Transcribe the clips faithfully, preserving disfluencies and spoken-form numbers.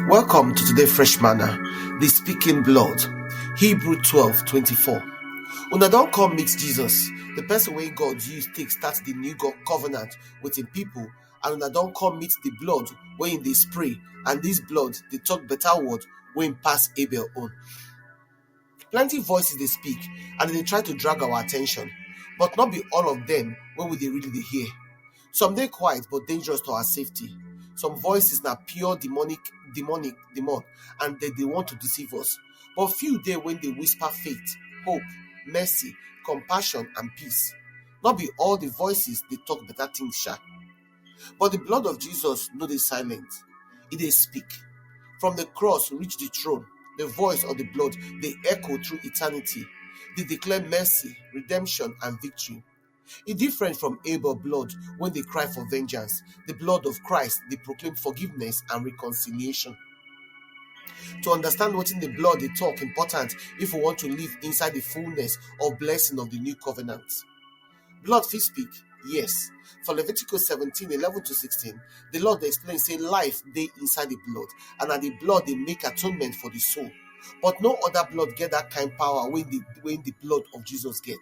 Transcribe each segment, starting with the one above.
Welcome to today Fresh Manna, the speaking blood. Hebrew twelve twenty-four. Una don come meet Jesus, the person wey God use take start the new go- covenant with him people, and una don come meet the blood wey him dey spray, and this blood dey talk better word wey him pass Abel own. Plenty voices dey speak, and they dey try to drag our attention, but not be all of them wey we dey really dey hear. Some dey quiet but dangerous to our safety. Some voices na pure demonic, demonic demon, and they dey want to deceive us. But few dey when they whisper faith, hope, mercy, compassion, and peace. Not be all the voices dey talk better things, sha. But the blood of Jesus no dey silent. E dey speak. From the cross reach the throne, the voice of the blood dey echo through eternity. Dey declare mercy, redemption, and victory. E different from Abel blood when they cry for vengeance. The blood of Christ dey proclaim forgiveness and reconciliation. To understand wetin the blood dey talk important if we want to live inside the fullness of blessing of the new covenant. Blood fit speak, yes. For Leviticus seventeen eleven to sixteen, the Lord dey explain say life dey inside the blood, and na the blood dey make atonement for the soul. But no other blood get that kind power wey the, wey the blood of Jesus get.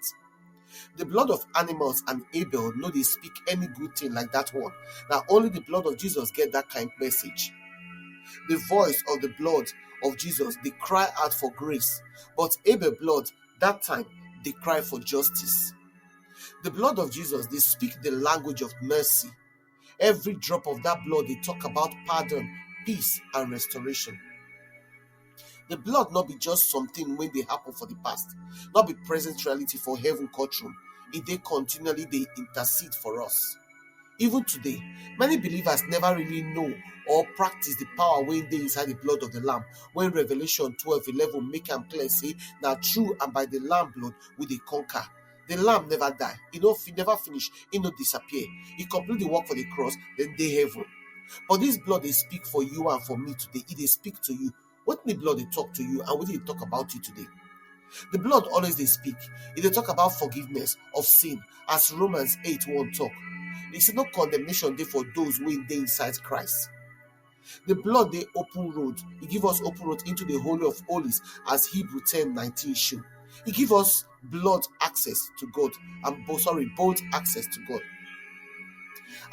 The blood of animals and Abel no dey speak any good thing like that one. Na only the blood of Jesus get that kind message. The voice of the blood of Jesus dey cry out for grace, but Abel blood that time dey cry for justice. The blood of Jesus dey speak the language of mercy. Every drop of that blood dey talk about pardon, peace, and restoration. The blood no be just something wey dey happen for the past, no be present reality for heaven courtroom. E dey continually dey intercede for us. Even today, many believers never really know or practice the power wey dey inside the blood of the Lamb, when Revelation twelve eleven make am clear say na through and by the Lamb blood we dey conquer. The Lamb never die, e no fi- never finish, e no disappear. E complete the work for the cross, then dey heaven. But this blood dey speak for you and for me today. E dey speak to you. Wetin the blood dey talk to you and wetin e dey talk about you today? The blood always dey speak. E dey talk about forgiveness of sin, as Romans eight one talk. E say no condemnation dey for those wey dey inside Christ. The blood dey open road. E give us open road into the Holy of Holies, as Hebrew ten nineteen show. E give us blood access to God, and bo- sorry, bold access to God.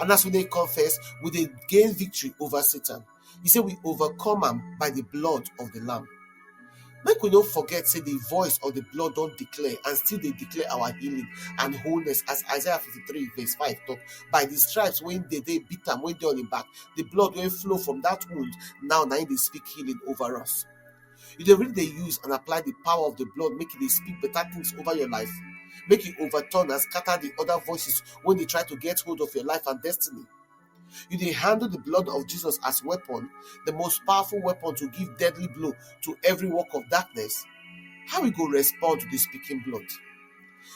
And as we dey confess, we dey gain victory over Satan. He say we overcome am by the blood of the Lamb. Make we no forget say the voice of the blood don declare and still dey declare our healing and wholeness, as Isaiah fifty-three verse five talk. By the stripes wey dey dey beat am, wey dey on him back, the blood wey flow from that wound, now na him dey speak healing over us. You dey really dey use and apply the power of the blood, make e dey speak better things over your life, make e overturn and scatter the other voices wey dey try to get hold of your life and destiny. You dey handle the blood of Jesus as weapon, the most powerful weapon to give deadly blow to every work of darkness. How we go respond to the speaking blood?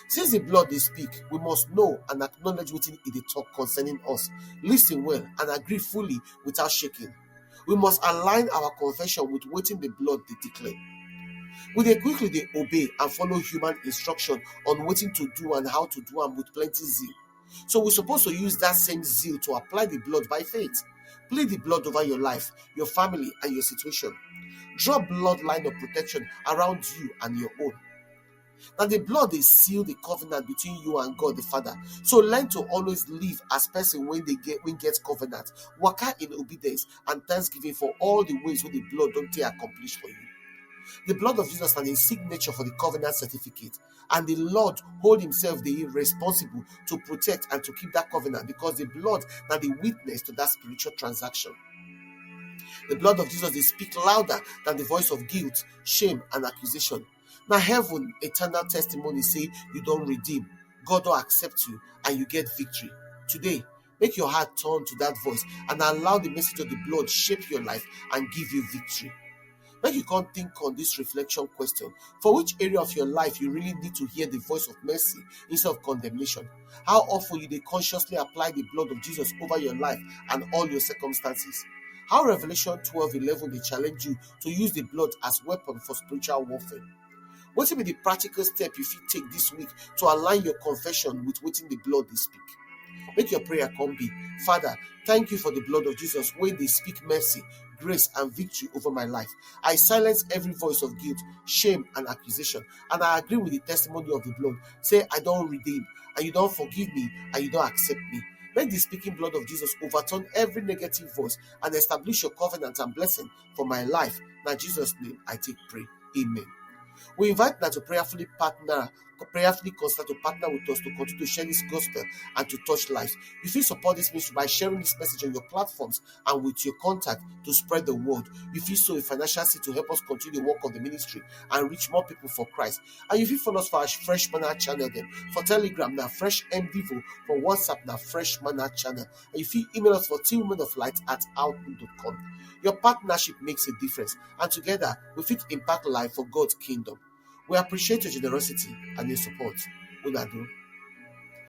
Since the blood dey speak, we must know and acknowledge wetin e dey talk concerning us, listen well, and agree fully without shaking. We must align our confession with wetin the blood dey declare. We dey quickly dey obey and follow human instruction on wetin to do and how to do am with plenty zeal. So we suppose to use that same zeal to apply the blood by faith. Plead the blood over your life, your family, and your situation. Draw bloodline of protection around you and your own. Na the blood dey seal the covenant between you and God the Father. So learn to always live as person wey dey get wey get covenant, waka in obedience and thanksgiving for all the ways wey the blood don take accomplish for you. The blood of Jesus na the signature for the covenant certificate, and the Lord hold himself dey responsible to protect and to keep that covenant, because the blood na the witness to that spiritual transaction. The blood of Jesus dey speak louder than the voice of guilt, shame, and accusation. Na heaven eternal testimony say you don redeem, God don accept you, and you get victory. Today, make your heart turn to that voice and allow the message of the blood shape your life and give you victory. Make you come think on this reflection question. For which area of your life you really need to hear the voice of mercy instead of condemnation? How often you dey consciously apply the blood of Jesus over your life and all your circumstances? How Revelation twelve eleven dey challenge you to use the blood as weapon for spiritual warfare? Wetin be the practical step you fit take this week to align your confession with wetin the blood dey speak? Make your prayer come be, Father, thank you for the blood of Jesus wey dey speak mercy, grace, and victory over my life. I silence every voice of guilt, shame, and accusation, and I agree with the testimony of the blood. Say, I don redeem, and you don forgive me, and you don accept me. Make the speaking blood of Jesus overturn every negative voice and establish your covenant and blessing for my life. Na Jesus name I take pray. Amen. We invite una to prayerfully partner, prayerfully consider to partner with us to continue to share this gospel and to touch lives. You fit support this ministry by sharing this message on your platforms and with your contact to spread the word. You fit sow a financial seed to help us continue the work of the ministry and reach more people for Christ. And you fit follow us for our Fresh Manna channel dem. For Telegram na Fresh M Devo, for WhatsApp na Fresh Manna channel. And you fit email us for team women of light at outlook dot com. Your partnership makes a difference, and together we fit impact life for God's kingdom. We appreciate your generosity and your support. Una do.